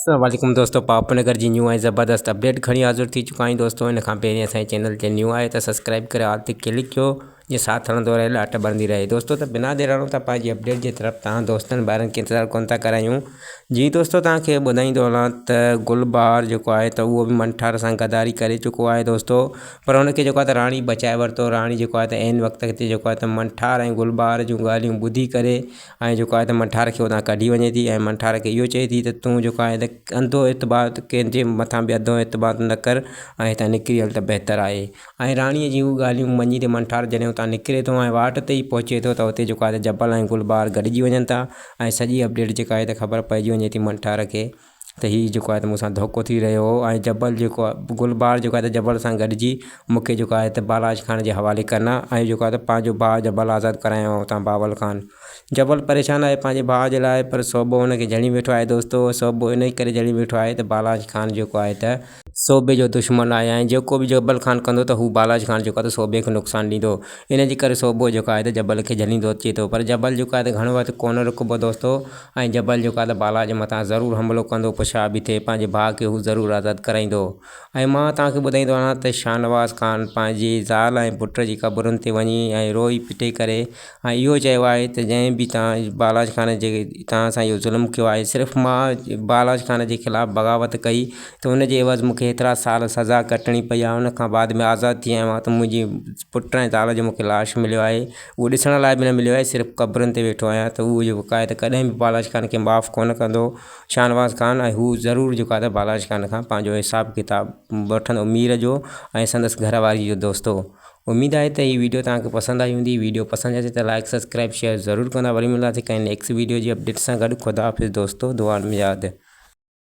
السلام عليڪم دوستو پاپ نگر جي نيو ۽ زبردست اپڊيٽ کڻي حاضر ٿي چڪا آهيون دوستو ان کان پهرين اسان جي چينل تي نيو آهي ته سبسڪرائب ڪري آل تي ڪلڪ ڪيو جيئن ساٿ هلندو رهي لاٽ ٻرندي رهي دوستو ته بنا دير هڻون ٿا پنهنجي اپڊيٽ جي طرف تان دوستن ڀائرن کي انتظار ڪون ٿا ڪرايون جي دوستو تان کي ٻڌائيندو هلان ته گل بهار جيڪو آهي ته اهو به منٺار سان غداري ڪري چڪو آهي دوستو پر ان کي جيڪو آهي ته راڻي بچائي ورتو راڻي جيڪو آهي ته عين وقت تي جيڪو آهي ته منٺار ۽ گل بهار جون ڳالهيون ٻڌي ڪري ۽ جيڪو آهي ته منٺار کي اتان ڪڍي وڃي ٿي ۽ منٺار کي اهو چئي ٿي ته تون جيڪو آهي ته انڌو اعتبار ڪنهن جي مٿان به انڌو اعتبار نه ڪر ۽ هتان نڪري هل ته بهتر آهي ۽ راڻيء جون اهي ڳالهيون مڃيندي منٺار جڏهن اتان نڪري ٿو ۽ واٽ تي ئي پهچي ٿو ته اتي جيڪو آهي ته جبل ۽ گل بهار گڏجي وڃن ٿا ۽ سڄي اپڊيٽ جيڪا آهي ته خبر پئجي وڃي ٿي منٺار کي ته هي جيڪو آهي ته مون سان ڌوڪو ٿي رهيو هو ۽ جبل جيڪو آهي گل بهار جيڪو آهي ته جبل سان گڏجي مون کي جيڪو آهي ته بالاچ خان جي حوالي ڪرڻا ۽ جيڪو آهي ته پنهنجو ڀاء جبل آزاد ڪرايو آهي اتان بابل خان جبل پريشان آهي پنهنجي ڀاء جي لاء پر صوبو هن کي جهلي ويٺو آهي دوستو صوبو ان ڪري جهلي ويٺو آهي ته بالاچ خان جيڪو آهي ته صوبي جو دشمن آهي ۽ جيڪو به جبل خان ڪندو ته هو بالاچ خان جيڪو آهي ته صوبي کي نقصان ڏيندو ان جي ڪري صوبو جيڪو آهي ته جبل کي جهليندو اچي ٿو پر جبل جيڪو آهي ته گهڻو وقت ڪونه رڪبو دوستو ۽ جبل جيڪو آهي ته بالاچ مٿان ضرور حملو ڪندو پوء ڇا به ٿئي پنهنجي ڀاء کي هو ضرور آزاد ڪرائيندو ۽ مان توهان کي ٻڌائيندو آهيان ته شاهنواز خان پنهنجي زال ۽ پٽ جي قبرن تي وڃي ۽ روئي پٽي ڪري ۽ اهو چيو آهي ته جنهن به توهان بالاچ خان جي توهان سان اهو ظلم ڪيو آهي صرف مان بالاچ خان جي خلاف بغاوت ڪئي ته ان جي عيوض مون کي ايترا سال سزا ڪٽڻي پئي آهي ان کان بعد ۾ آزاد ٿي آيو آهيان ته منهنجي پٽ ۽ زال جو مون کي لاش مليو آهي اهو ڏسڻ لاء به نه مليو آهي صرف قبرن تي ويٺو آهيان ته اهو جيڪو آهي ته ڪڏهن به بالاچ خان کي معاف ڪونه ڪندو شاهنواز خان ۽ هو ضرور جيڪو آهي ته بالاچ خان کان پنهنجو حساب ڪتاب وٺندو مير جو ۽ سندس گهر واري جو دوستو اميد آهي ته هي ويڊيو توهان کي پسند آئي هوندي ويڊيو پسند اچي ته لائڪ سبسڪرائب شيئر ضرور ڪندا وري ملنداسين ڪنهن نيڪسٽ ويڊيو جي اپڊيٽ سان گڏ خدا حافظ دوستو دعائن ۾ ياد.